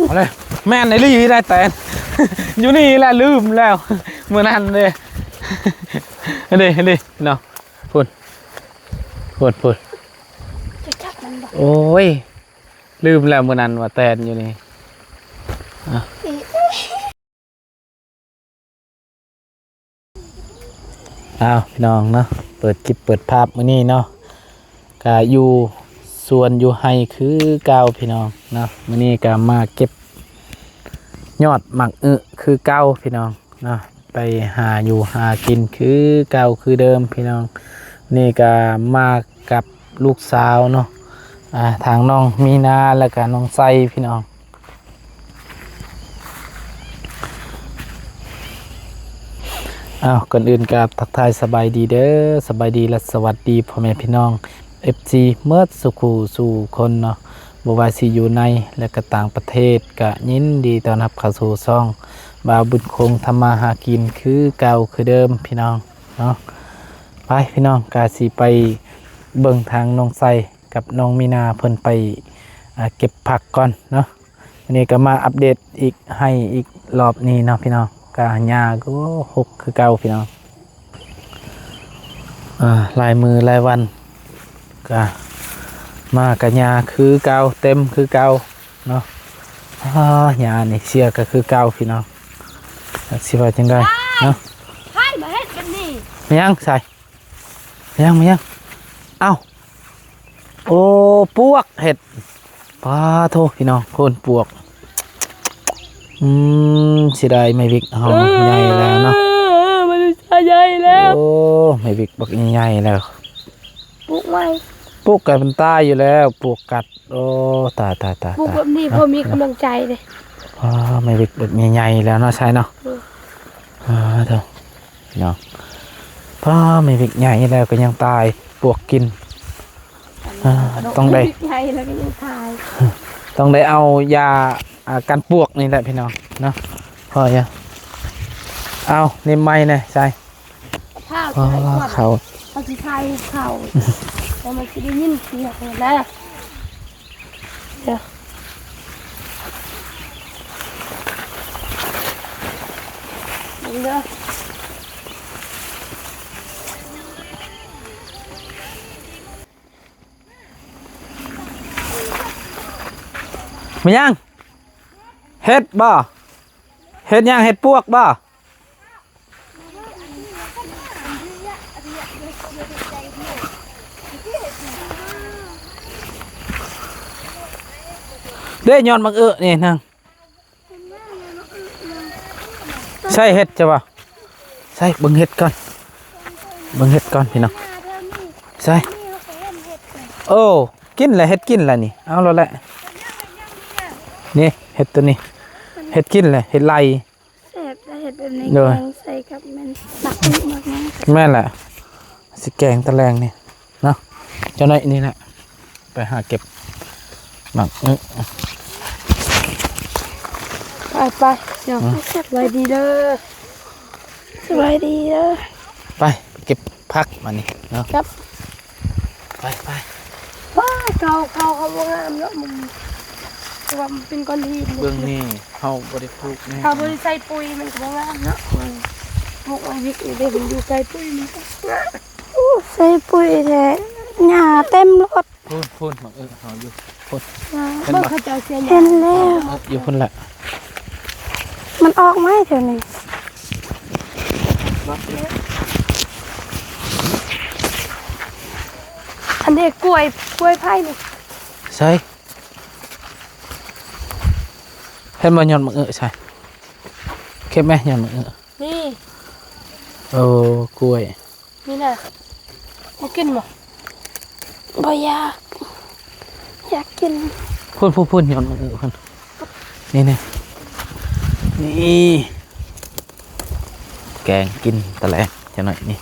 ເອົາເລີຍ ແມ່ນອີ່ຫຼີໄດ໋ແຕນ ຢູ່ນີ້ແຫຼະ ລືມແລ້ວ ມື້ນັ້ນເດ້ ເດ້ ເດ້ເນາະ ພຸ້ນ ພຸ້ນ ພຸ້ນ ຈະຈັບມັນບໍ່? ໂອ້ຍ ລືມແລ້ວ ມື້ນັ້ນວ່າແຕນຢູ່ນີ້ ອະ ອ້າວ ພີ່ນ້ອງເນາະ ເປີດຄລິບເປີດພາບມື້ນີ້ເນາະ ກະຢູ່ສວນຢູ່ໄຮ່ຄືເກົ່າພີ່ນ້ອງເນາະ ມື້ນີ້ກະມາເກັບຍອດໝາກອຶຄືເກົ່າພີ່ນ້ອງເນາະ ໄປຫາຢູ່ຫາກິນຄືເກົ່າຄືເດີມພີ່ນ້ອງ ນີ້ກະມາກັບລູກສາວເນາະ ອ່າ ທາງນ້ອງມີນາ ແລ້ວກະນ້ອງໄຊພີ່ນ້ອງ. ອ້າວ ກ່ອນອື່ນກໍທັກທາຍສະບາຍດີເດີ ສະບາຍດີ ແລະ ສະຫວັດດີພໍ່ແມ່ພີ່ນ້ອງ ເອັຟຊີ ເໝິດສູ່ຄູ່ສູ່ຄົນເນາະ ບໍ່ວ່າຊິຢູ່ໃນ ແລະ ກໍຕ່າງປະເທດ ກໍຍິນດີຕ້ອນຮັບເຂົ້າສູ່ຊ່ອງບ່າວບຸນຄົງທຳມາຫາກິນຄືເກົ່າຄືເດີມພີ່ນ້ອງເນາະ. ໄປພີ່ນ້ອງ ກໍຊິໄປເບິ່ງທາງນ້ອງໄຊ ກັບນ້ອງມີນາເພິ່ນໄປ ອ່າ ເກັບຜັກກ່ອນເນາະ. ອັນນີ້ກໍມາອັບເດດອີກ ໃຫ້ອີກລອບນີ້ເນາະພີ່ນ້ອງ ກະຫຍ້າກໍຫົກຄືເກົ່າພີ່ນ້ອງ. ອ່າ ຫຼາຍມື້ຫຼາຍວັນກະມາກະຫຍ້າຄືເກົ່າ ເຕັມຄືເກົ່າເນາະ. ອ່າ ຫຍ້ານີ້ເສຍກໍຄືເກົ່າພີ່ນ້ອງ ຈັກຊິວ່າຈັ່ງໃດເນາະ. ໃຜມາເຮັດແບບນີ້ ແມ່ນຫຍັງໃສ່ ແມ່ນຫຍັງ ແມ່ນຫຍັງ ເອົ້າ ໂອ້ ປວກເຫັດ ປາໂທ ພີ່ນ້ອງ ໂຄນປວກ. ອືມ ເສຍດາຍໄມ້ວິກເຮົາ ເອີ ໃຫຍ່ແລ້ວເນາະ ມັນໃຫຍ່ແລ້ວ. ໂອ້ ໄມ້ວິກບັກໃຫຍ່ແລ້ວ ປູກໃໝ່ ປູກກໍມັນຕາຍຢູ່ແລ້ວ ປວກກັດ. ໂອ້ ຕາຍ ຕາຍ ຕາຍ ປູກແບບນີ້ ຕາຍ ພໍມີກຳລັງໃຈເດ້. ອໍ ໄມ້ວິກແບບໃຫຍ່ໆແລ້ວເນາະ ໃຊ່ເນາະ. ອືມ ອາ ໂທ້ ເນາະ ພໍໄມ້ວິກໃຫຍ່ແລ້ວກໍຍັງຕາຍ ປວກກິນ. ອາ ຕ້ອງໄດ້ ໄມ້ວິກໃຫຍ່ແລ້ວກໍຍັງຕາຍ ຕ້ອງໄດ້ເອົາຢາ ອ່າ ກັນປວກນີ້ແຫຼະພີ່ນ້ອງເນາະ. ພໍຢູ່ ເອົາ ນີ້ໄມ້ແດ່ ໃສ່ ເຂົ້າ ເຂົ້າ ເຂົາຊິໃສ່ເຂົ້າ ແລ້ວມັນຊິໄດ້ຍິນສຽງແລ້ວ. ເດີ ເບິ່ງເດີ ແມ່ນຫຍັງ ເຫັດບໍ່? ເຫັດຫຍັງ? ເຫັດປວກບໍ່? ເດ້ ຍອດໝາກເອະນີ້ນາງ ໃສ່ເຫັດ ຈະວ່າ ໃສ່ ເບິ່ງເຫັດກ່ອນ ເບິ່ງເຫັດກ່ອນພີ່ນ້ອງ ໃສ່ ໂອ້ ກິນແຫຼະ ເຫັດກິນແຫຼະນີ້ ເອົາແລ້ວແຫຼະ ນີ້ ເຫັດໂຕນີ້ ເຫັດກິນແຫຼະ ເຫັດໄລ່. ແຊບ ຖ້າເຮັດແບບນີ້ ໂດຍ ແກງໃສ່ກັບແມ່ນໝາກອຶ ໝາກຫຍັງ ແມ່ນແຫຼະ ຊິແກງຕອນແລງນີ້ເນາະ. ເຈົ້າໜ້ອຍນີ້ແຫຼະ ໄປຫາເກັບໝາກອຶ ໄປໆ ເນາະ ອືມ ສະບາຍດີເດີ ສະບາຍດີເດີ ໄປ ໄປເກັບຜັກມານີ້ເນາະ ຄັບ. ໄປ ໄປ ວ້າ ເຂົ້າ ເຂົ້າ ເຂົ້າບໍ່ງາມເນາະ ມັນ ເພາະວ່າມັນເປັນກ້ອນຫີນ ເບື້ອງນີ້ເຮົາບໍ່ໄດ້ປູກແນ່ ເຮົາບໍ່ໄດ້ໃສ່ປຸ໋ຍ ມັນກໍບໍ່ງາມເນາະ ມັນປູກໄວ້ວິກນີ້ເດ້ ມັນຢູ່ໃກ້ປຸ໋ຍ ມັນກໍງາມ. ໂອ້ ໃສ່ປຸ໋ຍແທ້ ຫຍ້າເຕັມລົດ ພຸ້ນໆ ໝາກອຶເຮົາຢູ່ພຸ້ນ ເຫັນບໍ່? ເບິ່ງເຂົາເຈົ້າເສຍຫຍ້າ ເຫັນແລ້ວ ເອີ ຢູ່ພຸ້ນແຫຼະ ມັນອອກໃໝ່ແຖວນີ້. ອັນນີ້ກ້ວຍ ກ້ວຍໄຜ່ນີ້ ໃສ່ ເຫັນບໍ່? ຍອດໝາກອຶ ໃສ່ ເກັບແມ້ ຍອດໝາກອຶ ນີ້ ໂອ້ ກ້ວຍ ນີ້ນະ ບໍ່ກິນບໍ່? ບໍ່ຢາກ ຢາກກິນ ພຸ້ນໆໆ ຍອດໝາກອຶພຸ້ນ ນີ້ໆ ນີ້ ແກງກິນຕອນແລງຈັກໜ້ອຍນີ້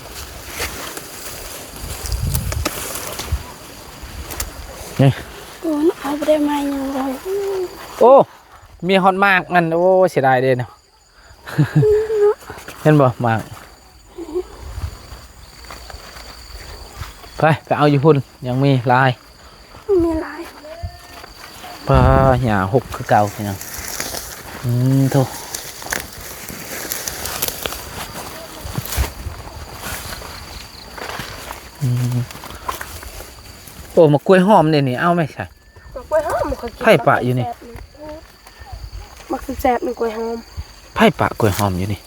ນີ້ ໂອ້ ເອົາບໍ່ໄດ້ມາຫຍັງເລີຍ ໂອ້ ມີຮອດໝາກມັນ ໂອ້ ເສຍດາຍເດ້ເນາະ. ເຫັນບໍ່? ໝາກ ໄປ ໄປເອົາຢູ່ພຸ້ນ ຍັງມີຫຼາຍ ມີຫຼາຍ ປ້າ ຫຍ້າຫົກຄືເກົ່າພີ່ນ້ອງ ອືມ ໂທ້ ອືມ ໂອ້ ໝາກກ້ວຍຫອມເດ້ນີ້ ເອົາໄໝຊະ? ໝາກກ້ວຍຫອມ ຂ້ອຍກິນ ໃຜປະຢູ່ນີ້? ໝາກແຊບໆ ໝາກແຊບໆ ນີ້ກ້ວຍຫອມ ໃຜປະກ້ວຍຫອມຢູ່ນີ້?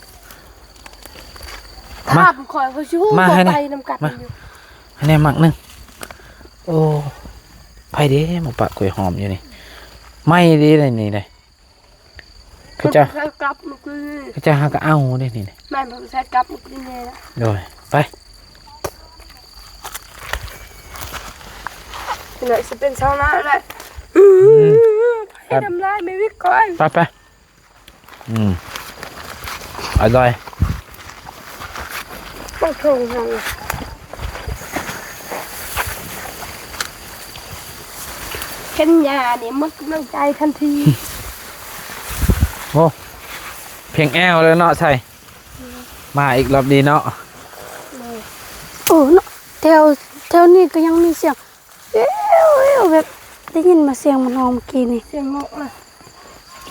ຖາມຂ້ອຍ ຂ້ອຍຊິຮູ້ ມາໃຫ້ແດ່ ໄປນຳກັນ ມາ ຢູ່ ໃຫ້ແດ່ໝາກໜຶ່ງ. ໂອ້ ໃຜເດ້ມາປະກ້ວຍຫອມຢູ່ນີ້? ໃໝ່ເດ້ນີ້ເດ້. ເຂົາເຈົ້າ ເຂົາເຈົ້າຫາກໍເອົາເດ້ນີ້. ແມ່ນ ເພິ່ນໃສ່ກັບມື້ກີ້ນີ້ລະ. ໂດຍ ໄປ ຊິເປັນຊາວນາແຫຼະ. ອືມ ໃຫ້ນ້ຳລາຍແມ່ວິກກ່ອນ. ໄປໆ ອືມ ອະລ່ອຍ. ບັກຖົງຫັ້ນ ເຫັນຫຍ້ານີ້ໝົດກຳລັງໃຈທັນທີ. ໂອ້ ເພງແອວເລີຍເນາະ ໃສ່ ອືມ ມາອີກລອບນີ້ເນາະ. ໂອ້ ເນາະ ແຖວ ແຖວນີ້ກໍຍັງມີສຽງ ແວ່ວໆ ແບບໄດ້ຍິນມາສຽງມັນຮ້ອງເມື່ອກີ້ນີ້. ສຽງນົກນະ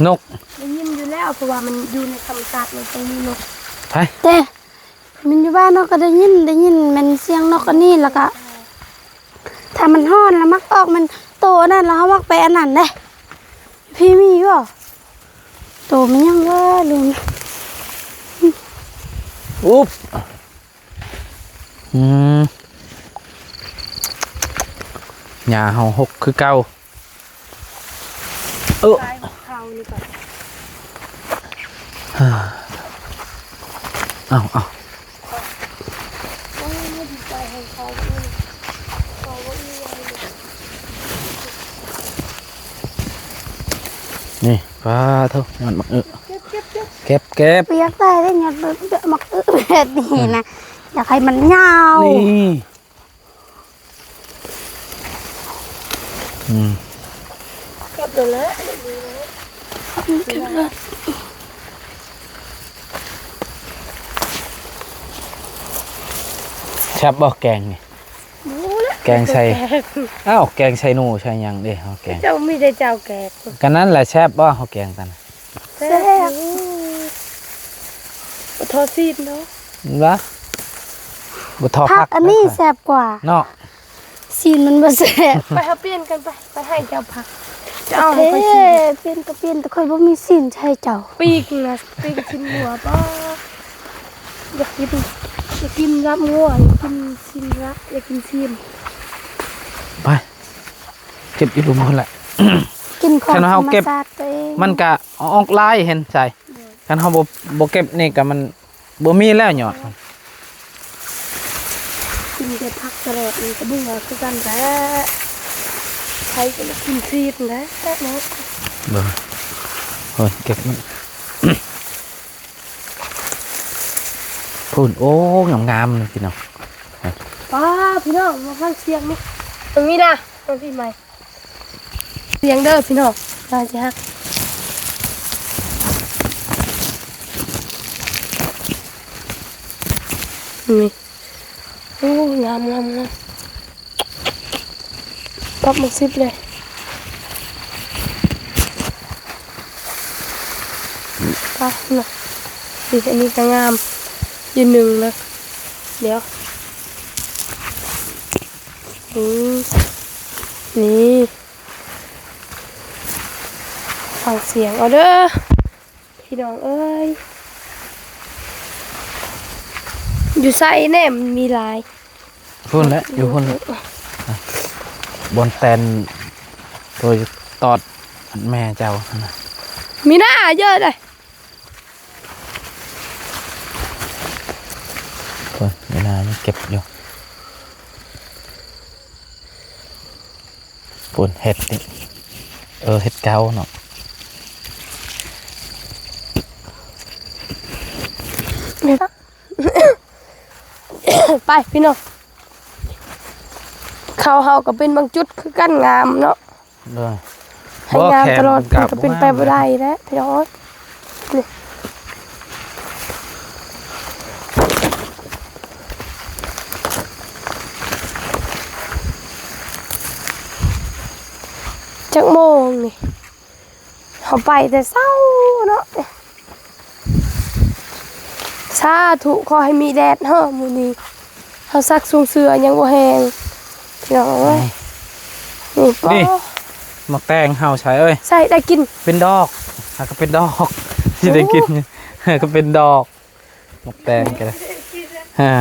ນົກ ໄດ້ຍິນຢູ່ແລ້ວ ເພາະວ່າມັນຢູ່ໃນທຳມະຊາດ ມັນຕ້ອງມີນົກ. ໄປ ແຕ່ມັນຢູ່ບ້ານເຮົາກໍໄດ້ຍິນ ໄດ້ຍິນແມ່ນສຽງນົກອັນນີ້ ແລ້ວກໍຖ້າມັນຮ້ອນແລ້ວມັກອອກ ມັນໂຕອັນນັ້ນ ແລ້ວເຮົາມັກໄປອັນນັ້ນເດ້. ພີ້ມີຢູ່ບໍ່? ໂຕແມ່ນຫຍັງວະ? ລືມ. ອຸບ ອືມ ຫຍ້າເຮົາຫົກຄືເກົ່າ. ເອີ ເອົາ ເອົາ ນີ້ ປາໂທ ຍອດໝາກອຶ ເກັບ ເກັບ ເກັບ ເກັບ ເກັບ ບໍ່ຢາກໄດ້ເດ້ ຍອດໝາກອຶແບບນີ້ນະ ອືມ ຢາກໃຫ້ມັນຍາວ ນີ້ ອືມ ເກັບໂດນແລ້ວ ເກັບໂດນແລ້ວ. ແຊບບໍ່ແກງນີ້? ບໍ່ແຫຼະ ແກງໃສ່ ແກງ ອ້າວ ແກງໃສ່ໜູໃສ່ຫຍັງເດ້ ເຮົາແກງ ເຈົ້າມີແຕ່ເຈົ້າແກງ ກໍນັ້ນແຫຼະ ແຊບບໍ່ເຮົາແກງກັນ? ແຊບ ແຊບ ບໍ່ທໍ່ຊີ້ນເນາະ ວ່າ ບໍ່ທໍ່ ຜັກ ຜັກອັນນີ້ແຊບກວ່າເນາະ ຊີ້ນມັນບໍ່ແຊບ. ໄປ ເຮົາປ່ຽນກັນໄປ ໄປໃຫ້ເຈົ້າຜັກ ເຈົ້າເອົາໃຫ້ຂ້ອຍຊີ້ນ ປ່ຽນກໍປ່ຽນ ແຕ່ຂ້ອຍບໍ່ມີຊີ້ນໃຫ້ເຈົ້າ ປີກນະ ປີກຊີ້ນງົວບໍ່ ຢາກກິນ ຢາກກິນລາບງົວ ຢາກກິນຊີ້ນລາບ ຢາກກິນຊີ້ນ ໄປ ເກັບຢູ່ລຸ່ມພຸ້ນແຫຼະ ກິນຂອງ ຄັນວ່າເຮົາເກັບ ທຳມະຊາດຕົວເອງ ມັນກະອອກຫຼາຍ ເຫັນໃສ ຄັນເຮົາບໍ່ ບໍ່ເກັບນີ້ກະມັນບໍ່ມີແລ້ວຍອດ ກິນແຕ່ຜັກຕະຫຼອດ ມັນກະເບື່ອຄືກັນແຫຼະ ໃຜກະຢາກກິນຊີ້ນແຫຼະເນາະ ເບິ່ງ ເອີ ເກັບມັນ ພຸ້ນ ໂອ້ ງາມໆ ເລີຍພີ່ນ້ອງ ປ້າ ພີ່ນ້ອງ ມາຟັງສຽງນີ້ ເບິ່ງນີ້ນະ ມາພີ້ໃໝ່ ສຽງເດີພີ່ນ້ອງ ວ່າຊິຮັກ ນີ້ ໂອ້ ງາມໆ ປັບໝາກສິບເລີຍ ໄປນະ ນີ້ ອັນນີ້ກໍງາມ ຢູ່ໜຶ່ງນະ ດຽວ ນີ້ ນີ້ ຟັງສຽງເອົາເດີ ພີ່ນ້ອງເອີຍ ຢູ່ໃສແດ່ ມັນມີຫຼາຍ ພຸ້ນແຫຼະ ຢູ່ພຸ້ນແຫຼະ ບ່ອນແຕນໂຕຕອດແມ່ເຈົ້າຫັ້ນນະ ມີໜ້າເຢີະເດ້ ພຸ້ນ ມີໜ້າຍັງເກັບຢູ່. ປູນເຫັດນີ້ ເອີ ເຫັດເກົ່າເນາະ ໄປພີ່ນ້ອງ ເຂົ້າເຮົາກໍເປັນບາງຈຸດຄືກັນ ງາມເນາະ ເອີ ໃຫ້ງາມຕະຫຼອດ ມັນກໍເປັນໄປບໍ່ໄດ້ແຫຼະພີ່ນ້ອງເອີຍ. ນີ້ ຈັກໂມງນີ້ ເຮົາໄປແຕ່ເຊົ້າ ເນາະ ສາທຸ ຂໍໃຫ້ມີແດດເນາະມື້ນີ້ ເຮົາຊັກຊຸງເສື້ອຍັງບໍ່ແຫ້ງ ພີ່ນ້ອງເອີຍ ນີ້ ນີ້ ນີ້ ປະ ໝາກແຕງເຮົາໃສ່ເອີຍ ໃສ່ໄດ້ກິນ ເປັນດອກ ຫາກະເປັນດອກ ຊິໄດ້ກິນ ໂອ້ ຫາກະເປັນດອກ ໝາກແຕງກະໄດ້ ຮະ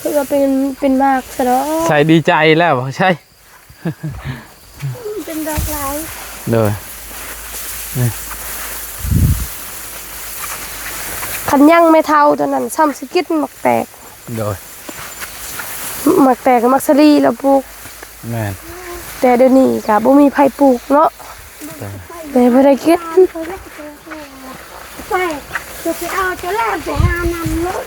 ຄືວ່າເປັນ ເປັນໝາກຊະເນາະ ໃສ່ດີໃຈແລ້ວ ໃສ່ ເປັນດອກຫຼາຍ ໂດຍ ນີ້ ຄັນຍັງແມ່ເຖົ້າຕົວນັ້ນ ຊ້ຳຊິກິນໝາກແຕກ ໂດຍ ໝາກແຕກກັບໝາກສາລີລາວປູກ ແມ່ນ ແຕ່ດຽວນີ້ກະບໍ່ມີໃຜປູກເນາະ ແຕ່ ແຕ່ບໍ່ໄດ້ກິນ ໄປ ຈະໄປເອົາ ຈະແລ່ນໄປຫານຳໂລດ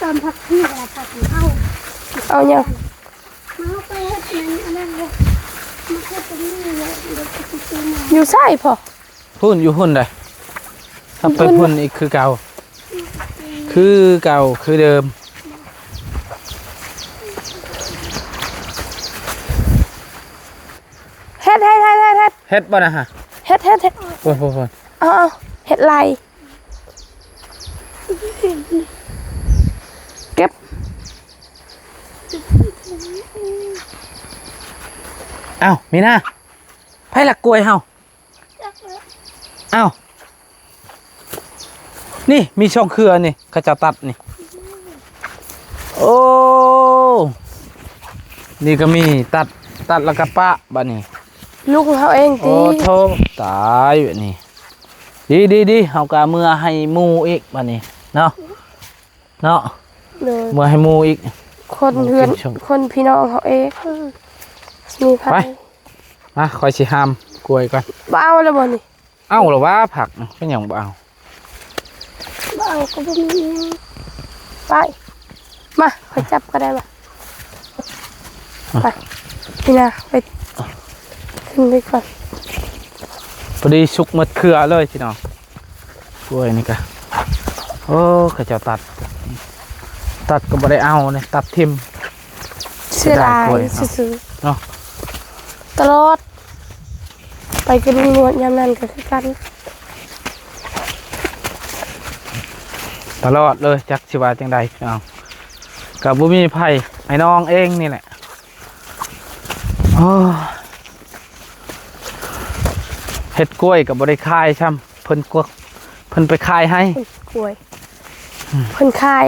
ຕອນພັກທີ່ລະພັກເອົາ ເອົາຫຍັງ? ເອົາໄປເຮັດນັ້ນອັນນັ້ນເລີຍ ມາເຮັດຕົງນີ້ເລີຍ ເດີ ຊິຊື້ມາ ຢູ່ໃສພໍ່? ພຸ້ນ ຢູ່ພຸ້ນໃດ໋ ຖ້າໄປພຸ້ນອີກຄືເກົ່າ ຄືເກົ່າ ຄືເດີມ ເຮັດ ເຮັດ ເຮັດ ເຮັດ ເຮັດ ເຮັດບໍ່ນະຫະ? ເຮັດ ເຮັດ ເຮັດ ພຸ້ນ ພຸ້ນ ພຸ້ນ ເອົາ ເອົາ ເຮັດໄລ່ ເກັບ ອ້າວ ມີນາ ໃຜລັກກ້ວຍເຮົາ? ອ້າວ ນີ້ມີສອງເຄືອນີ້ ເຂົາເຈົ້າຕັດນີ້ ໂອ້ ນີ້ກະມີ ຕັດ ຕັດລະກະປະບາດນີ້ ລຸງເຮົາເອງຕິ ໂອ້ໂທ້ ຕາຍບາດນີ້ ດີ ດີ ດີ ເຮົາກະເມືອໃຫ້ໝູ່ອີກບາດນີ້ເນາະ ເນາະ ໂດຍ ເມືອໃຫ້ໝູ່ອີກ ຄົນເຮືອນ ຄົນພີ່ນ້ອງເຮົາເອງ ມີໃຜ ໄປ ມາ ຂ້ອຍຊິຫາມກ້ວຍກ່ອນ ບໍ່ເອົາແລ້ວບໍ່ນີ້? ເອົາລະຫວາ ຜັກ ເປັນຫຍັງບໍ່ເອົາ? ບໍ່ເອົາກະບໍ່ມີຫຍັງ ໄປ ມາ ຂ້ອຍຈັບກະໄດ້ ມາ ໄປ ນີ້ນະ ໄປ ຂຶ້ນໄປກ່ອນ ພໍດີສຸກໝົດເຄືອເລີຍພີ່ນ້ອງ ກ້ວຍນີ້ກະ ໂອ້ ເຂົາເຈົ້າຕັດ ຕັດກະບໍ່ໄດ້ເອົາເດ ຕັດຖິ້ມ ເສຍດາຍ ເສຍດາຍກ້ວຍເນາະ ຊື່ໆ ເນາະ ຕະຫຼອດ ໄປກະລຸງນວດຍາມນັ້ນກະຄືກັນ ຕະຫຼອດເລີຍ ຈັກຊິວ່າຈັ່ງໃດພີ່ນ້ອງ ກະບໍ່ມີໃຜ ອ້າຍນ້ອງເອງນີ້ແຫຼະ ໂອ້ຍ ເຮັດກ້ວຍກະບໍ່ໄດ້ຂາຍຊ້ຳ ເພິ່ນກວກ ເພິ່ນໄປຂາຍໃຫ້ ກ້ວຍ ເພິ່ນຂາຍ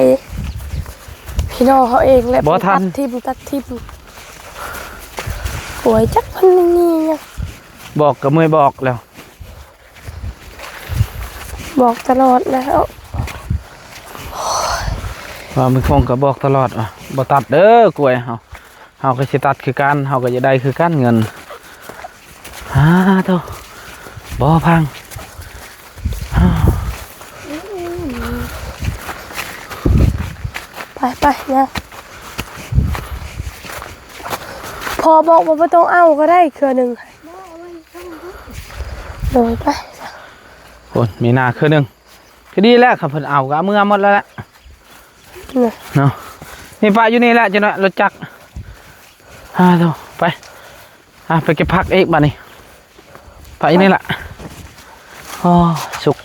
ພີ່ນ້ອງເຮົາເອງແຫຼະ ບໍ່ທັນ ຕັດຖິ້ມ ຕັດຖິ້ມ ໂອ້ຍ ຈັກເພິ່ນນີ້ຫຍັງ ບອກກະເມື່ອຍບອກແລ້ວ ບອກຕະຫຼອດແລ້ວ ວ່າມີຄົງກະບອກຕະຫຼອດວ່າ ບໍ່ຕັດເດີກ້ວຍເຮົາ ເຮົາກະຊິຕັດຄືກັນ ເຮົາກະຈະໄດ້ຄືກັນເງິນ ຫາໂທ້ ບໍ່ພັງ ໄປ ໄປ ຍ່າງ ພໍ່ບອກວ່າບໍ່ຕ້ອງເອົາກະໄດ້ເຄືອໜຶ່ງ ໂດຍ ໄປ ໂອ້ ມີນາເຄືອໜຶ່ງ ກະດີແລ້ວ ຄັນເພິ່ນເອົາກະເອົາເມືອໝົດແລ້ວແຫຼະ ນີ້ ເນາະ ນີ້ປະຢູ່ນີ້ແຫຼະ ຈັ່ງໜ້ອຍລົດຈັກ ຫາໂທ້ ໄປ ອ່ະ ໄປເກັບຜັກອີກບາດນີ້ ໄປນີ້ລະ ອໍ ສຸກ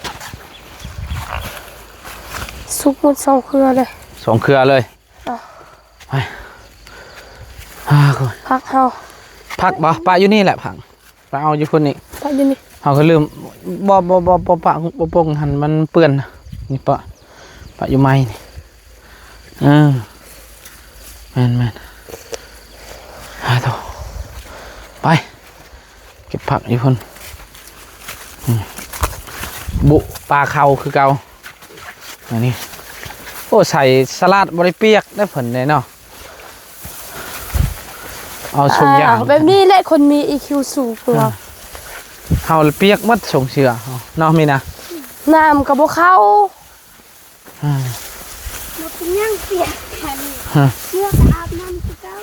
ສຸກໝົດສອງເຄືອເລີຍ ສອງເຄືອເລີຍ ອໍ ໄປ ອ່າ ໂອ້ຍ ຜັກເຮົາ ຜັກບໍ່ ປະຢູ່ນີ້ແຫຼະ ຜັກ ໄປເອົາຢູ່ພຸ້ນອີກ ປະຢູ່ນີ້ ເຮົາກະລືມ ບໍ່ ບໍ່ ບໍ່ ບໍ່ປະ ບໍ່ປົງຫັ້ນ ມັນເປື້ອນ ນີ້ປະ ປະຢູ່ໄມ້ນີ້ ເອີ ແມ່ນໆ ຫາໂທ້ ໄປ ເກັບຜັກຢູ່ພຸ້ນ ອືມ ບຸ ປາເຂົ້າຄືເກົ່າ ອັນນີ້ ໂອ້ ໃສ່ສະຫຼັດບໍ່ໄດ້ປຽກເດ້ເພິ່ນເດ້ເນາະ ເອົາຊຸມຢ່າງ ອ້າວ ແບບນີ້ແຫຼະຄົນມີອີຄິວສູງ ເອີ ເຮົາປຽກໝົດ ຊົງເສື້ອເນາະ ມີນະ ນ້ຳກະບໍ່ເຂົ້າ ອືມ ບໍ່ເປັນຫຍັງ ປຽກແຄ່ນີ້ ຮະ ເມືອກະອາບນ້ຳຄືເກົ່າ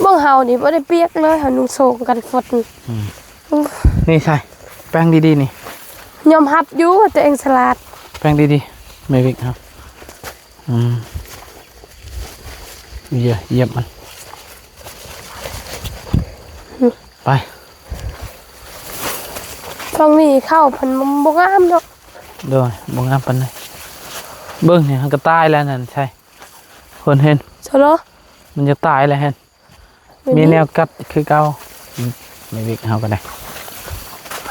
ເບິ່ງເຮົານີ້ບໍ່ໄດ້ປຽກເລີຍ ເຮົານຸ່ງໂສ້ງກັນຝົນ ອືມ ນີ້ໃສ່ ແປ້ງດີໆນີ້ ຍອມຮັບຢູ່ວ່າຕົວເອງສະຫຼາດ ແປ້ງດີໆ ແມ່ວິກເຮົາ ອືມ ຢຽບ ຢຽບມັນ ອືມ ໄປ ຊ່ວງນີ້ເຂົ້າເພິ່ນບໍ່ງາມເນາະ. ໂດຍ ບໍ່ງາມປານໃດ. ເບິ່ງນີ້ ມັນກໍຕາຍແລ້ວນັ້ນ ໃຊ່ ຄົນເຫັນ ໂຊໂລ ມັນຈະຕາຍແລ້ວຫັ້ນ. ແມ່ນ ມີແນວກັດຄືເກົ່າ. ອືມ ແມ່ວິກເຮົາກໍໄດ້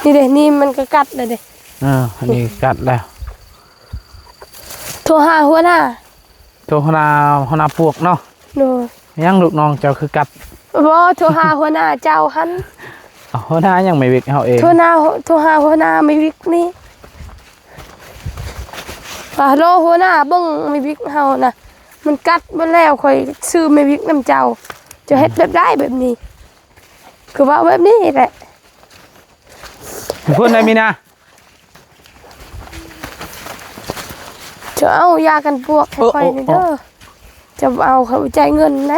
ນີ້ເດ້ ນີ້ມັນກໍກັດແລ້ວເດ້. ເອີ ອັນນີ້ກັດແລ້ວ. ໂທຫາຫົວໜ້າ ໂທຫາຫົວໜ້າ ຫົວໜ້າປວກເນາະ. ໂດຍ. ຫຍັງລູກນ້ອງເຈົ້າຄືກັດ? ບໍ່ ໂທຫາຫົວໜ້າເຈົ້າຫັ້ນ. ເອົາ ຫົວໜ້າຫຍັງ? ແມ່ວິກເຮົາເອງ. ໂທຫາ ໂທຫາຫົວໜ້າແມ່ວິກນີ້ ວ່າ ໂລ ຫົວໜ້າເບິ່ງແມ່ວິກເຮົານະ ມັນກັດໝົດແລ້ວ. ຂ້ອຍຊື້ແມ່ວິກນຳເຈົ້າ ເຈົ້າເຮັດແບບໃດແບບນີ້? ຄືເວົ້າແບບນີ້ແຫຼະ. ພຸ້ນໄດ໋ມີນາ ເຈົ້າເອົາຢາກັນປວກໃຫ້ຂ້ອຍນີ້ເດີ. ໂອ້ ໂອ້ ໂອ້ ເຈົ້າບໍ່ເອົາ ຂ້ອຍບໍ່ຈ່າຍເງິນໄດ໋.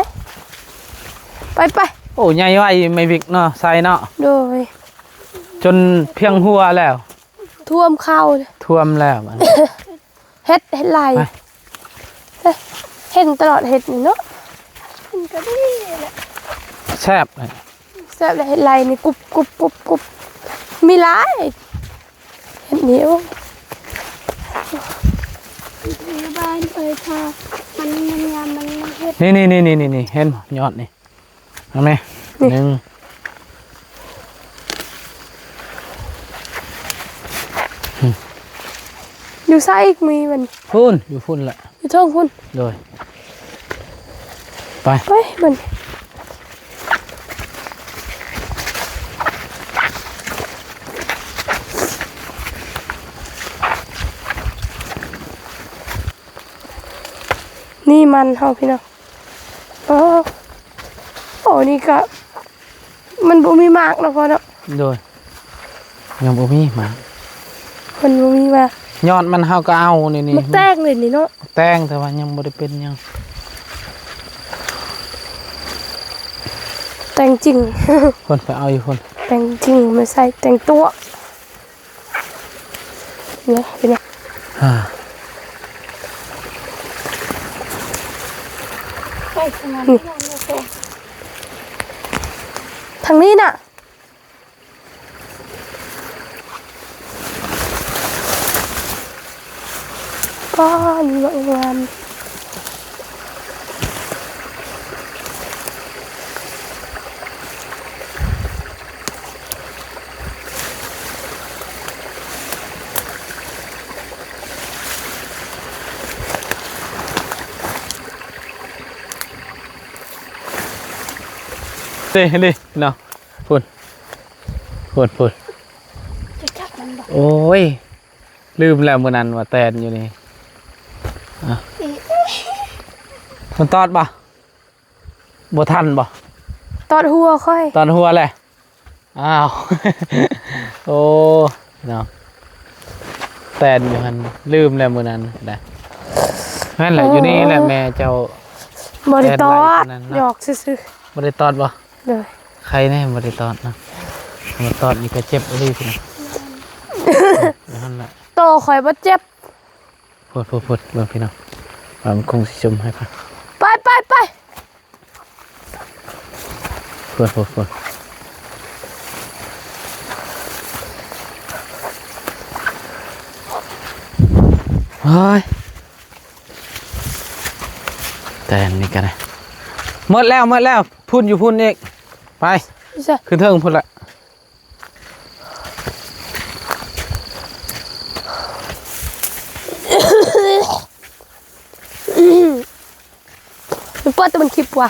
ໄປໆ. ໂອ້ ໃຫຍ່ໄວແມ່ວິກເນາະ ໃສ່ເນາະ. ໂດຍ. ຈົນພຽງຫົວແລ້ວ ຖ້ວມເຂົ່າ ຖ້ວມແລ້ວບັດນີ້. ເຮັດ ເຮັດໄລ່ ໄປ ເອີ ເຫັນຕະຫຼອດເຮັດນີ້ເນາະ. ມັນກໍດີແຫຼະ ແຊບເລີຍ ແຊບເລີຍ. ເຮັດໄລ່ນີ້ ກຸບ ກຸບ ກຸບ ກຸບ ມີຫຼາຍ ເຮັດນີ້. ໂອ້ ຢູ່ບ້ານເອີຍ ຖ້າມັນງາມໆ ມັນເຮັດ ນີ້ໆໆໆ ເຫັນບໍ່ ຍອດນີ້. ເອົາແມ່ ນີ້ ໜຶ່ງ ຢູ່ໃສອີກ? ມີມັນພຸ້ນ ຢູ່ພຸ້ນແຫຼະ ຢູ່ເທິງພຸ້ນ. ໂດຍ. ໄປ ໄປມັນ ນີ້ມັນເຮົາພີ່ນ້ອງ. ໂອ້ ໂອ້ ນີ້ກະມັນບໍ່ມີໝາກເນາະພໍ່ເນາະ. ໂດຍ ຍັງບໍ່ມີໝາກ ມັນບໍ່ມີໝາກ. ຍອດມັນເຮົາກໍເອົານີ້ ນີ້ ໝາກແຕງເລີຍນີ້ເນາະ ແຕງ ແຕ່ວ່າຍັງບໍ່ໄດ້ເປັນຫຍັງ. ແຕງຈິງ ເພິ່ນໄປເອົາຢູ່ພຸ້ນ ແຕງຈິງມາໃສ່ ແຕງຕົວະ. ເນາະ ພີ່ນ້ອງ ອ່າ ໄປທາງນັ້ນ ນີ້ ທາງນີ້ນະ. ປ້າ ມີໝາກງາມ. ເດ້ ເດ້ເນາະ ພຸ້ນ ພຸ້ນ ພຸ້ນ. ຈະຈັບມັນບໍ່? ໂອ້ຍ ລືມແລ້ວມື້ນັ້ນວ່າແຕນຢູ່ນີ້. ອ່ະ ມັນຕອດບໍ່? ບໍ່ທັນບໍ່? ຕອດຫົວຂ້ອຍ ຕອດຫົວແຫຼະ. ອ້າວ ໂອ້ ເນາະ ແຕນຢູ່ຫັ້ນ ລືມແລ້ວມື້ນັ້ນນະ. ແມ່ນແຫຼະ ເອີ ຢູ່ນີ້ແຫຼະ ແມ່ເຈົ້າບໍ່ໄດ້ຕອດ ແຕນໄວ້ມື້ນັ້ນເນາະ ຫຍອກຊື່ໆ. ບໍ່ໄດ້ຕອດບໍ່? ໂດຍ. ໄຄແນ່ບໍ່ໄດ້ຕອດນະ ມາຕອດນີ້ກໍເຈັບອີ່ຫຼີພຸ້ນນະ. ນັ້ນແຫຼະ ໂຕຂ້ອຍບໍ່ເຈັບ. ໂພດໆໆ ເບິ່ງພີ່ນ້ອງ ວ່າມັນຄົງຊິຊຸມໃຫ້ຟັງ. ໄປໆໆ. ໂພດໆໆ ໂອ້ຍ. ແຕ່ອັນນີ້ກໍໄດ້ ໝົດແລ້ວ ໝົດແລ້ວ. ພຸ້ນ ຢູ່ພຸ້ນອີກ ໄປ ໃສ? ຂຶ້ນເທິງພຸ້ນລະ. ມັນເປີດແຕ່ມັນຄລິບວ່າ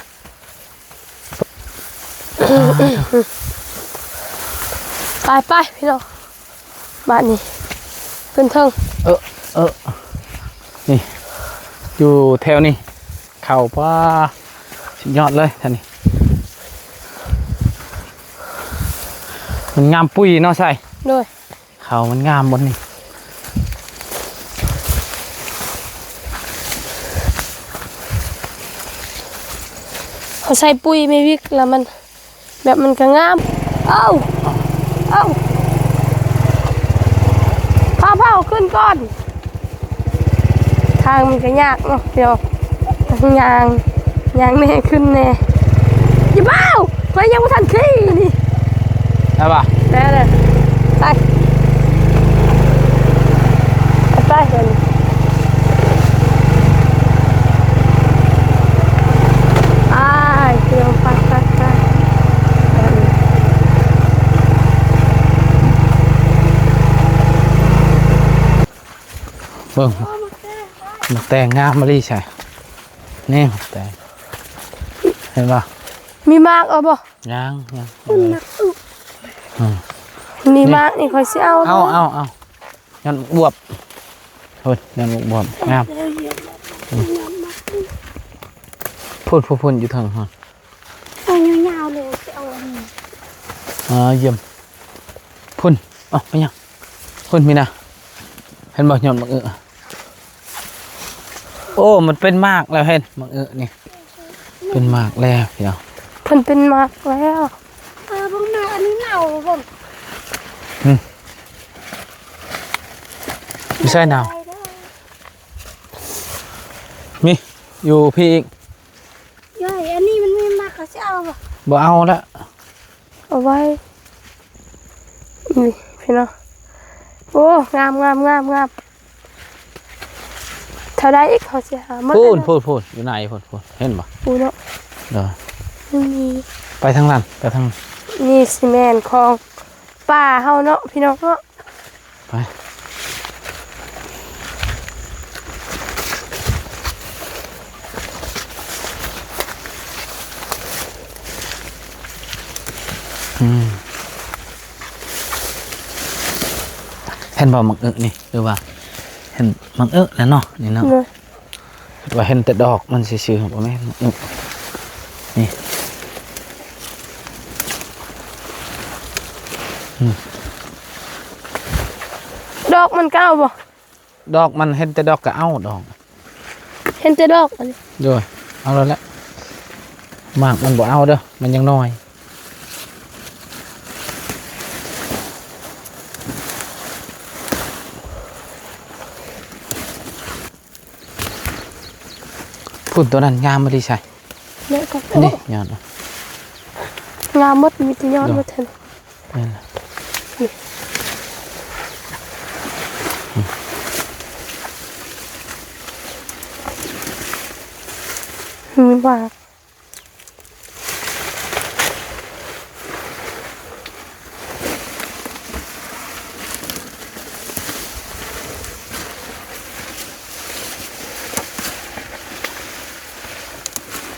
ໄປໆ ພີ່ນ້ອງ. ບາດນີ້ຂຶ້ນເທິງ. ເອີ ເອີ ນີ້ ຢູ່ແຖວນີ້ ເຂົ້າ ປ້າ ສຸດຍອດເລີຍທ່ານນີ້. ມັນງາມປຸ້ຍເນາະ ໃຊ່? ໂດຍ. ເຂົ້າມັນງາມບ່ອນນີ້ ເຮົາໃສ່ປຸ້ຍແມ່ວິກແລ້ວມັນ ແບບມັນກໍງາມ. ເອົ້າ ເອົ້າ ພາພາຂຶ້ນກ່ອນ. ທາງມັນກໍຍາກເນາະ ດຽວຍ່າງ ຍ່າງແດ່ ຂຶ້ນແດ່. ຢ່າເບົາ ຂ້ອຍຍັງບໍ່ທັນຂີ່ນີ້. ໄດ້ບໍ່? ໄດ້ເລີຍ ໄປ ໄປເດີ ໄປ ໄປ ໄປ ໄປ ເບິ່ງ ໝາກແຕງງາມມະລີໃສ ນີ້ໝາກແຕງ ເຫັນບໍ່? ມີໝາກເອົາບໍ່? ຍັງ ຍັງ ເອີ ອືມ ນີ້ໝາກນີ້ຂ້ອຍຊິເອົາ ເອົາ ເອົາ ເອົາ ຍອດບວບ ໂອ້ຍ ຍອດບວບງາມ ອືມ ພຸ້ນ ພຸ້ນ ພຸ້ນ ຢູ່ເທິງພຸ້ນ ເອົາຍາວໆເລີຍ ຊິເອົາອັນນີ້ ອ່າ ຢ້ຽມ ພຸ້ນ ເອົ້າ ໄປຫຍັງ? ພຸ້ນມີນະ ເຫັນບໍ່? ຍອດໝາກອຶ ໂອ້ ມັນເປັນໝາກແລ້ວ ເຫັນໝາກອຶນີ້ ເປັນໝາກແລ້ວພີ່ນ້ອງ ເພິ່ນເປັນໝາກແລ້ວ ເອີ ເບິ່ງແມ່ ອັນນີ້ເນົ່າ ເບິ່ງ ອືມ ຢູ່ໃສເນົ່າ? ມີ ຢູ່ພີ້ອີກ ເອີຍ ອັນນີ້ມັນມີໝາກ ເຂົາຊິເອົາບໍ່? ບໍ່ເອົາລະ ເອົາໄວ້ ນີ້ພີ່ນ້ອງ ໂອ້ ງາມ ງາມ ງາມ ງາມ ເທົ່າໃດອີກ ເຂົາຊິຫາໝົດ ພຸ້ນ ພຸ້ນ ພຸ້ນ ຢູ່ໃນພຸ້ນ ພຸ້ນ ເຫັນບໍ່? ພຸ້ນເນາະ ໂດຍ ນີ້ ໄປທາງນັ້ນ ໄປທາງ ນີ້ຊິແມ່ນຂອງປ່າເຮົາເນາະ ພີ່ນ້ອງເນາະ. ໄປ ອືມ ເຫັນບໍ່ໝາກອຶນີ້ ຫຼືວ່າເຫັນໝາກອຶແຫຼະເນາະ ນີ້ເນາະ ໂດຍ. ຄິດວ່າເຫັນແຕ່ດອກມັນຊື່ໆ ບໍ່ແມ່ນ ອືມ ນີ້ ອືມ ດອກມັນກໍເອົາບໍ່? ດອກມັນ ເຫັນແຕ່ດອກກໍເອົາດອກ ເຫັນແຕ່ດອກອັນນີ້ ໂດຍ ເອົາແລ້ວແຫຼະ ໝາກມັນບໍ່ເອົາເດີ ມັນຍັງນ້ອຍ. ພຸ້ນ ໂຕນັ້ນງາມມາດີໃສ ນີ້ກໍ ນີ້ຍອດ ງາມໝົດ ມີແຕ່ຍອດໝົດຫັ້ນ ແມ່ນລະ ມີໝາກ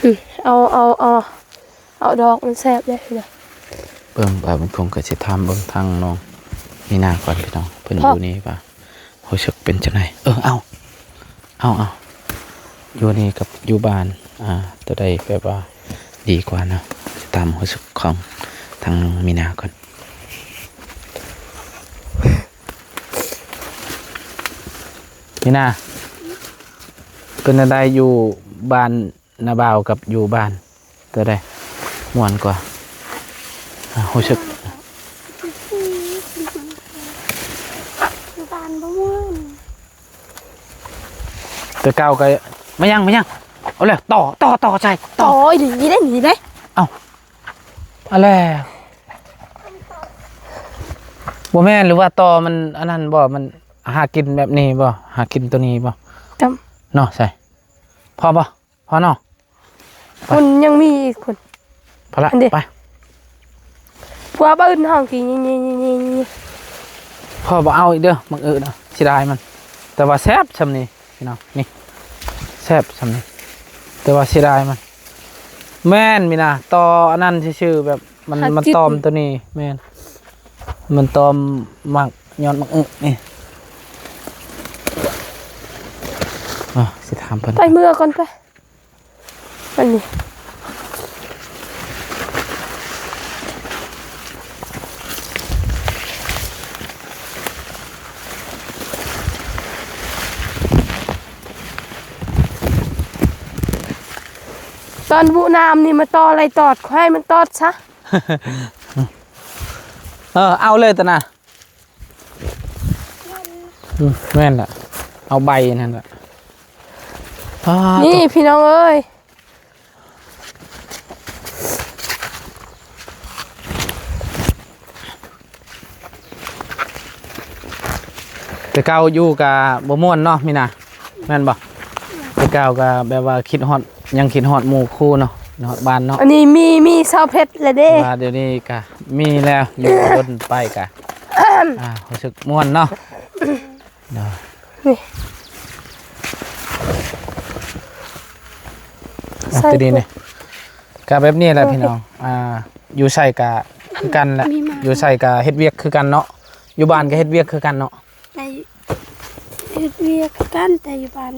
ອືມ ເອົາ ເອົາ ເອົາ ເອົາດອກມັນແຊບເດ້ ເບິ່ງ ບ່າວບຸນທົ່ງກໍຊິຖາມເບິ່ງທາງນ້ອງມີນາກ່ອນ ພີ່ນ້ອງ ເພິ່ນຢູ່ນີ້ວ່າ ຮູ້ສຶກເປັນຈັ່ງໃດ? ເອີ ເອົາ ເອົາ ເອົາ ຢູ່ນີ້ກັບຢູ່ບ້ານ ອ່າ ໂຕໃດແບບວ່າດີກວ່ານະ? ຕາມຮູ້ສຶກຂອງທາງນ້ອງມີນາກ່ອນ. ມີນາ ເປັນຈັ່ງໃດຢູ່ບ້ານ ນາບ່າວກັບຢູ່ບ້ານ ໂຕໃດມ່ວນກວ່າ? ອາ ຮູ້ສຶກ ຢູ່ບ້ານບໍ່ມ່ວນ ແຕ່ເກົ່າກໍ ມາຍັງ ມາຍັງ ເອົາແລ້ວ ຕໍ່ ຕໍ່ ຕໍ່ໃສ່ ຕໍ່ ຕໍ່ອີ່ຫຼີເດ້ ນີ້ເດ້ ເອົ້າ ເອົາແລ້ວ ບໍ່ແມ່ນ ຫຼືວ່າຕໍ່ມັນອັນນັ້ນບໍ່? ມັນຫາກິນແບບນີ້ບໍ່? ຫາກິນໂຕນີ້ບໍ່? ເນາະ ໃສ່ ພໍບໍ່? ພໍເນາະ ໄປ ພຸ້ນຍັງມີອີກພຸ້ນ ພໍລະ ອັນເດ ໄປ ພວກບ້າອື່ນຫ້ອງກີ ນີ້ໆໆໆ ພໍບໍ່ເອົາອີກເດີ ບັງເອີນເນາະ ເສຍດາຍມັນ ແຕ່ວ່າແຊບຊ່ຳນີ້ພີ່ນ້ອງ ນີ້ ແຊບຊ່ຳນີ້ ແຕ່ວ່າເສຍດາຍມັນ ແມ່ນມີນາ ຕໍ່ອັນນັ້ນຊື່ໆ ແບບ ມັນ ມັນຕອມໂຕນີ້ ແມ່ນ ມັນຕອມໝາກ ຍອດໝາກອຶນີ້ ອາ ຊິຖາມເພິ່ນ ໄປເມືອກ່ອນໄປ ອັນນີ້ ຕອນບຸນ້ຳນີ້ມາຕໍ່ໄລ່ຕອດ ຂໍໃຫ້ມັນຕອດຊະ. ເອີ ເອົາເລີຍຕະນະ ອືມ ແມ່ນລະ ເອົາໃບນັ້ນລະ ນີ້ພີ່ນ້ອງເອີຍ ນີ້ ພີ່ນ້ອງເອີຍ ແຕ່ເກົ່າຢູ່ກະບໍ່ມ່ວນເນາະ ມີນາ ແມ່ນບໍ່? ແຕ່ເກົ່າກະແບບວ່າຄິດຮອດ ຍັງຄິດຮອດໝູ່ຄູ່ເນາະ ຮອດບ້ານເນາະ. ອັນນີ້ມີ ມີຊາວເພັດແລ້ວເດ້ ວ່າດຽວນີ້ກະມີແລ້ວ ຢູ່ດົນໄປກະ ອ່າ ຮູ້ສຶກມ່ວນເນາະ. ເນາະ ນີ້ ອ່ະ ໃສ່ ຕົວນີ້ນີ້ ກະແບບນີ້ແຫຼະ ໂອເຄ ພີ່ນ້ອງ. ອ່າ ຢູ່ໃສກະຄືກັນແຫຼະ ມີມາ ຢູ່ໃສກະເຮັດວຽກຄືກັນເນາະ ຢູ່ບ້ານກະເຮັດວຽກຄືກັນເນາະ. ແຕ່ເຮັດວຽກຄືກັນ ແຕ່ຢູ່ບ້ານ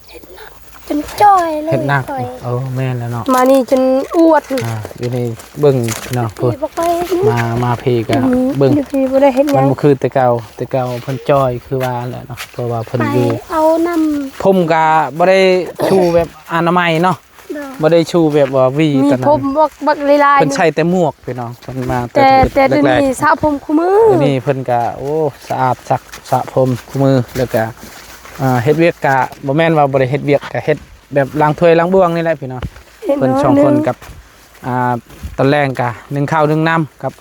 ເຮັດໜັກຈົນຈ່ອຍເລີຍ ເຮັດໜັກ ຂ້ອຍ. ເອີ ແມ່ນແລ້ວເນາະ ມານີ້ຈົນອວດ. ອ່າ ຢູ່ນີ້ເບິ່ງເນາະ ຢູ່ພີ້ບໍ່ຄ່ອຍເຮັດຫຍັງ ມາ ມາພີກະ ອືມ ເບິ່ງ ຢູ່ພີ້ບໍ່ໄດ້ເຮັດຫຍັງ ມັນບໍ່ຄືແຕ່ເກົ່າ ແຕ່ເກົ່າເພິ່ນຈ່ອຍຄືວ່າແຫຼະເນາະ ເພາະວ່າເພິ່ນ ໄປ ຢູ່ ເອົານ້ຳ ຜົມກະບໍ່ໄດ້ຊູແບບອະນາໄມເນາະ. ໂດຍ ບໍ່ໄດ້ຊູແບບວ່າຫວີ ມີ ຕອນນັ້ນ ຜົມບັກ ບັກຫຼາຍໆ ເພິ່ນໃສ່ແຕ່ໝວກ ພີ່ນ້ອງ ເພິ່ນມາແຕ່ ແຕ່ ແຕ່ດຽວນີ້ສະຜົມຄູ່ມື້ ດຽວນີ້ເພິ່ນກະ ໂອ້ ສະອາດ ສັກ ສະຜົມຄູ່ມື້ ແລ້ວກະ ອ່າ ເຮັດວຽກກະບໍ່ແມ່ນວ່າບໍ່ໄດ້ເຮັດວຽກ ກະເຮັດແບບລ້າງຖ້ວຍລ້າງບ່ວງນີ້ແຫຼະ ພີ່ນ້ອງ. ເພິ່ນສອງຄົນກັບ ອ່າ ຕອນແລງກະໜຶ້ງເຂົ້າໜຶ້ງນ້ຳກັບ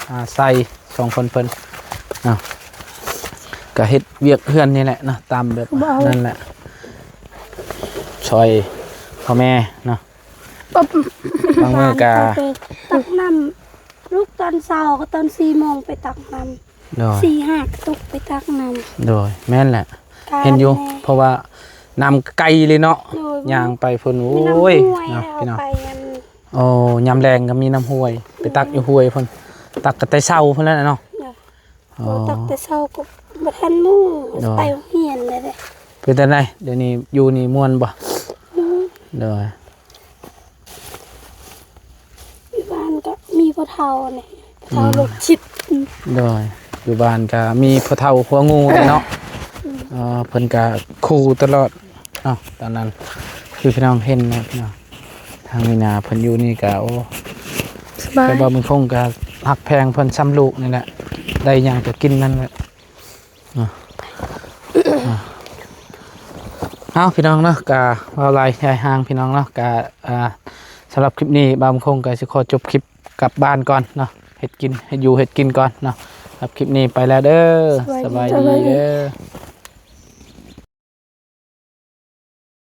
ອ່າ ໃສ່ສອງຄົນເພິ່ນເນາະ ກະເຮັດວຽກເຮືອນນີ້ແຫຼະເນາະ ຕາມແບບນັ້ນແຫຼະ ຊ່ອຍພໍ່ແມ່ເນາະ. ບາງມື້ກະ ຕັກນ້ຳ ລຸກຕອນເຊົ້າ ກໍຕອນສີ່ໂມງໄປຕັກນ້ຳ ໂດຍ ສີ່ຫ້າກະຕຸກໄປຕັກນ້ຳ. ໂດຍ ແມ່ນແຫຼະ ເຫັນຢູ່ ເພາະວ່ານ້ຳໄກເລີຍເນາະ ໂດຍ ຍ່າງໄປພຸ້ນ ໂອ້ຍ ເນາະ ພີ່ນ້ອງ. ໂອ້ ຍາມແລງກໍມີນ້ຳຫ້ວຍ ໄປຕັກຢູ່ຫ້ວຍພຸ້ນ ຕັກກໍແຕ່ເຊົ້າພຸ້ນແຫຼະເນາະ. ໂດຍ ອໍ ຕັກແຕ່ເຊົ້າກໍບໍ່ທັນມື້ ໂດຍ ໄປໂຮງຮຽນແລ້ວເດ້. ເປັນຈັ່ງໃດ ດຽວນີ້ຢູ່ນີ້ມ່ວນບໍ່? ມ່ວນ ໂດຍ ຢູ່ບ້ານກໍມີພໍ່ເຖົ້ານີ້ ເຖົ້າ ອືມ ໂລກຈິດ. ໂດຍ ຢູ່ບ້ານກໍມີພໍ່ເຖົ້າຫົວງູເດ້ເນາະ. ອືມ ເອີ ເພິ່ນກໍຂູ່ຕະຫຼອດເນາະ ຕອນນັ້ນ ຄືພີ່ນ້ອງເຫັນເນາະ ພີ່ນ້ອງ. ທາງມີນາເພິ່ນຢູ່ນີ້ກໍ ໂອ້ ສະບາຍ ແຕ່ວ່າມັນຄົງກໍຮັກແພງເພິ່ນສ່ຳລູກນີ້ແຫຼະ ໄດ້ຫຍັງກໍກິນນັ້ນແຫຼະ. ເອົາ ພີ່ນ້ອງເນາະ ກະເວົ້າຫຼາຍຍາຍຫ່າງ ພີ່ນ້ອງເນາະ ກະ ອ່າ ສຳລັບຄລິບນີ້ ບ່າວບຸນຄົງກະຊິຂໍຈົບຄລິບກັບບ້ານກ່ອນເນາະ ເຮັດກິນ ເຮັດຢູ່ເຮັດກິນກ່ອນເນາະ. ສຳລັບຄລິບນີ້ໄປແລ້ວເດີ ສະບາຍດີເດີ.